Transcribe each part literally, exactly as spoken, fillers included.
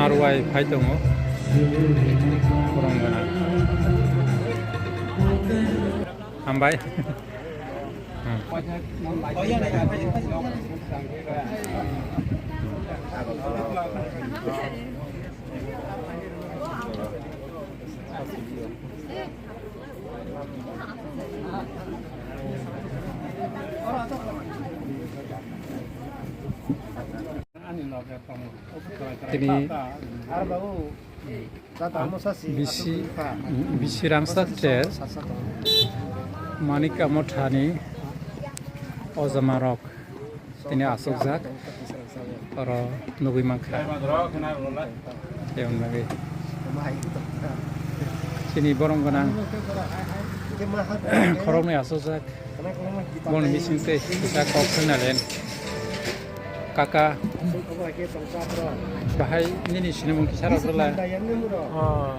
Rwai phai tongo. Borong gana. Hambai. Hmm. Tini bisi, bisi rangsa ter Manika Mothani ojamarok tini asokjak. Oro nugui mankha. Tei wng bagwi chini borong gwnang khoroknwi asokjak. Boni bising tei kisa kok swngna len. Kaka, bahai nini sinimung kisa rok rwla. Oh.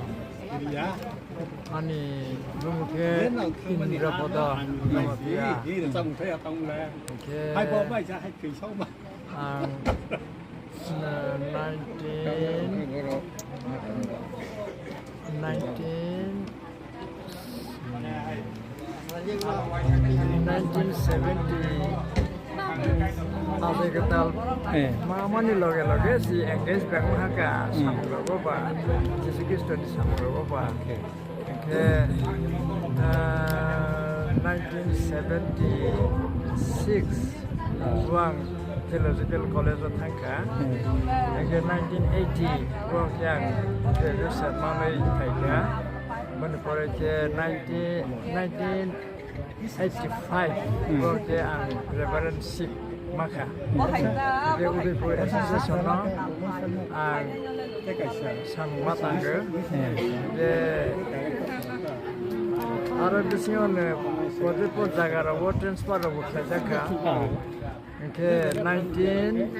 Ani bumung khe Indra Podo Namatia. Hwnkhe ang, uh, nineteen, nineteen, nineteen seventy. Ajai kwtal. Eh. Ma mani loge loge si engage bang haka, hmm, samung rogo ba, Jisu Khristo ni samung rogo ba. Okay. Hwnkhe, ah, nineteen seventy-six o ang Theological College o thangkha. Hmm. Hwnkhe nineteen eighty o khe ang graduation manwi phaikha. Boni pore khe nineteen, nineteen eighty-five o khe ang Reverendship makha. Hwnkhe Udaipur Association no ang samung ma tangkha. Je aro bisingo no pore pore jaga rogo transfer rogo khlaijakha. Hwnkhe nineteen,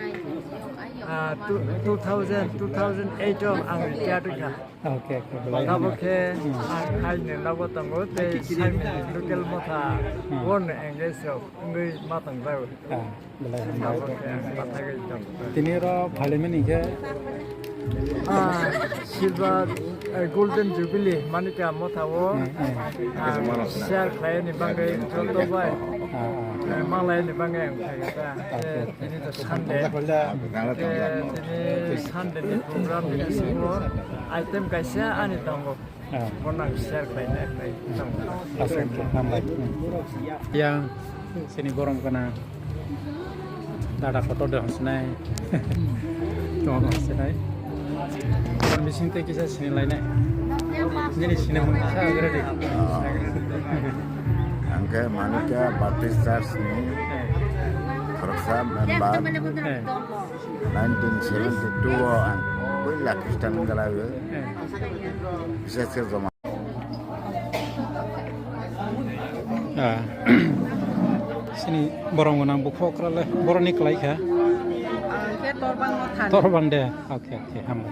ah, two, two thousand, two thousand eight o ang retired wngkha. Okay, okay, belai. Tabuk khe ang haino nogo tongo tei sakni local motha, hmm, o no engage rok wngwi ma tongjago. Ah, belai hambai. Tabuk khe ang pathagwi tongo. Tini oro phaimani khe ah, silver, eh, golden jubilee Manika Motha o, hmm, hmm, ah, share khlaini bagwi joto bai, ah, ah, eh, malaini bagwi ang phaikha. Okay, eh, okay. Tini to Sunday. Eh, tini Sunday ni program ni bisingo item kaisa ani tongo. Ah. Bono ang share khlaina khlai tong. Aswk, hambai. Yang sini borong kana dada photo de hwnsinai. Tong hwnsinai. Kon bising tei kisa sini lainai. Nini sini mung kisa agre de. Angke Manikya Baptist Church ni khoroksa member. Eh. Nineteen seventy-two o ang puila Christian wngkha laio. Eh. Bishesh khe joma. Ah. Sini borong gwnang bukho okrale boroni kwlai kha. Ang khe Torbang no thani. Torbang de. Okay, okay, hambai.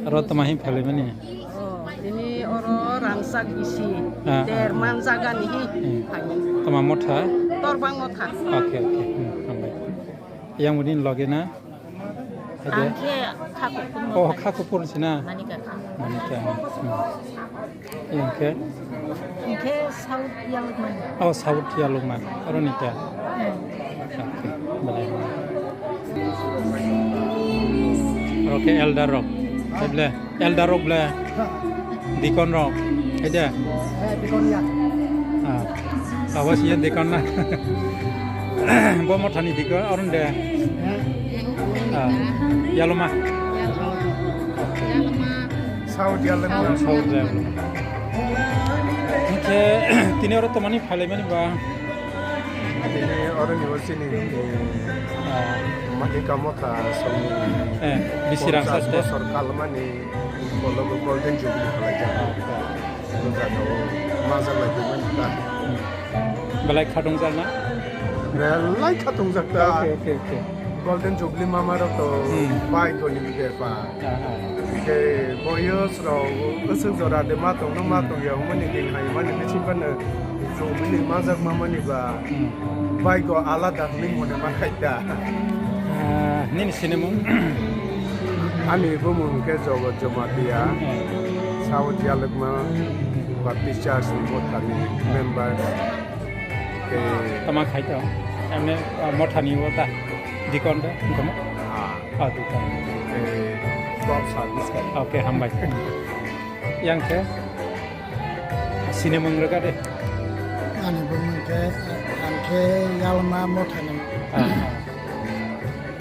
Aro tama hin phaimani? Oh, ini oro rangchak bisi. Ah, ah. Der man jaga ni hi. Hmm. Phaini. Tama motha? Torbang motha. Okay, okay. Hmm, hambai. Yang mudin loge na? Ang khe Khakupur. Oh, Khakupur sina? Manika. Manika. Hmm. Yang khe? Ang khe South Yalukman. Oh, South Yalukman. Aro ni khe? Hmm. Okay, boleh. Aro khe elder rok. Khe ble? Elder rok ble, deacon rok, hai de? Eh, deacon ya. Ah, abo siya deacon na. Bo mothani deacon, arun de. Eh. Ah, Yaloma. South Yaloma. Ah, South Yaloma. Hingke tini oro tomani phailaimani ba? Tini oro ni bo chini, eh, Manika Motha songni eh, bisi rang ponchas sarte. Bosor kalmani ukolog Golden Jubilee khlaijak. O jaga o majak lai tongmani ta. Belai khatungjakna? Belai khatungjak ta. Okay, okay, okay. Golden Jubilee mama rok to hmm, bai goni bepar. Ah, ah. Tei boyos rok bwswk jora de ma tongno ma hmm, tongya hwnmani din hai mani bisingo no Jubilee majak mamani ba hmm, bai go alada hwnwi mone ma khai ta. Ah, nini sinimung? Ani bumung khe Jogot Jamatia, South Yalukma Baptist Church ni Mothani member. Tama khai to, ane, ah, Mothani o ta, deacon de, tama? Ah, deacon. Club service ka. Okay, hambai. Yang khe? Sini mung rega de. Ani bumung khe, ang khe Yalma Mothani. Ah, ah.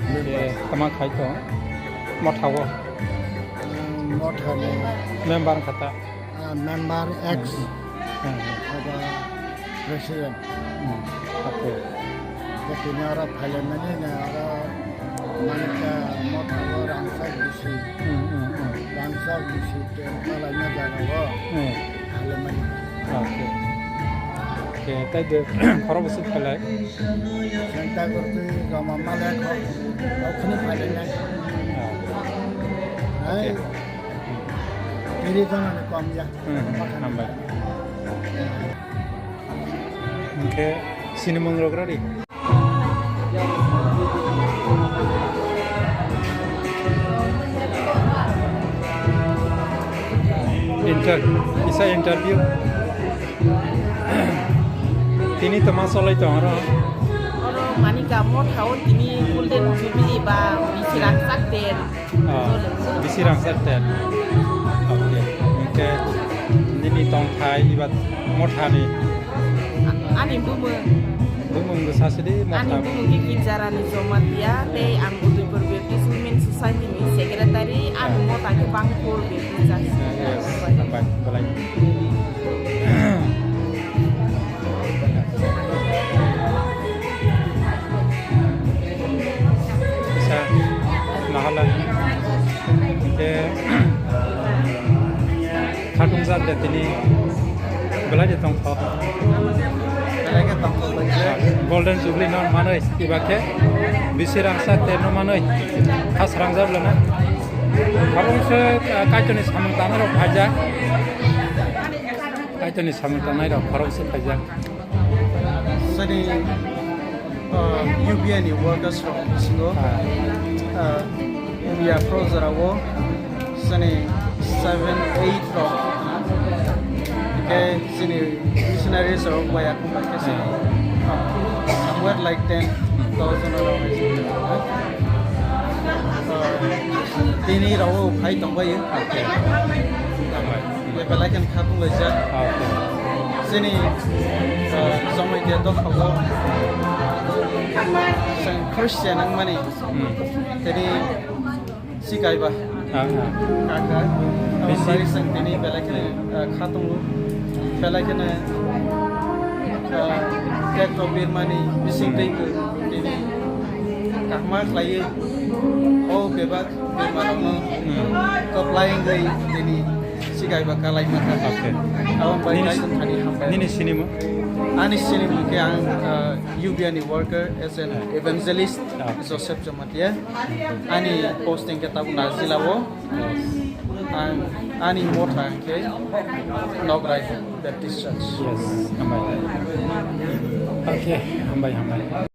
Member. Ye, tama khai to? Motha o? Ang Mothani. Member kata? Ah, member ex. Hmm. Hmm. Ada president. Hmm. Okay. Tini oro phaile mani na oro manika Motha o rangchak bisi. Hmm, hmm, hmm. Rangchak bisi. Kalaina jaga o. Hmm. Halaimani. Okay. Okay, tai de khoro bwswk phalai? Senta gortwi roma male kho. Okhini phalai nai. Ah. Hai. Okay. Tiri jona ni kom ya. Hmm, hmm. Hambai. Hingke sini mung rok rari. Inter, isa interview. Tini toma solai tong oro. Oro manika Motha o tini Golden Jubilee ba bisi rangchak ter. Ah, bisi rangchak ter. Okay. Hingke nini tongthai iba Mothani. Ani bumung. Bumung bwsa sidi Motha. Ani bumung khe Kinjarani Jamatia tei ang Udaipur Baptist Women Society ni secretary, ani Motha khe Bangpur Baptist Church. Yes, hambai, belai. Sa, nahala. Ke, khatung jat de tini belai de tong thok. Belai ke tong thok belai. Golden Jubilee no manoi, iba khe bisi rangchak ter no manoi. Khas rang jat lana. Abong se, ah, Kaitorni samung tanai rok phaijak. Kaitorni samung tangnai rok khoroksa phaijak. Sini, uh, U B I ni workers rok bisingo, uh, miya pro jora o sini seven, eight rok. Ke sini missionaries rok waya kumba ke sini, uh, somewhere like ten thousand rok. Uh, tini rok phai tongbaio. Okay. Belai khe khatung laijak. Ah, okay. Chini, ah, Jamatia dophao chwng Christian wngmani, hmm, tini sikaiba. Ah, ah. Kaka, bisi. Aboni bagwi chwng tini belai kheno, ah, khatungo. Belai kheno, ah, kekto birmani bising, hmm, teibo tini kahma khlaiwi o bebak birmarokno, hmm, kwplai wngwi tini sikaiba kalaima kha. Okay. Aboni bagwi nini, Kaitor thani hambai. Nini sinimung? Ani sinimung khe ang, uh, U B I ni worker as an, ah, evangelist, ah, Joseph Jamatia. Ani posting khe tabuk Najila o. Yes. Ang, ani motha khe Nograi Baptist Church. Yes, hambai. Okay, hambai, hambai.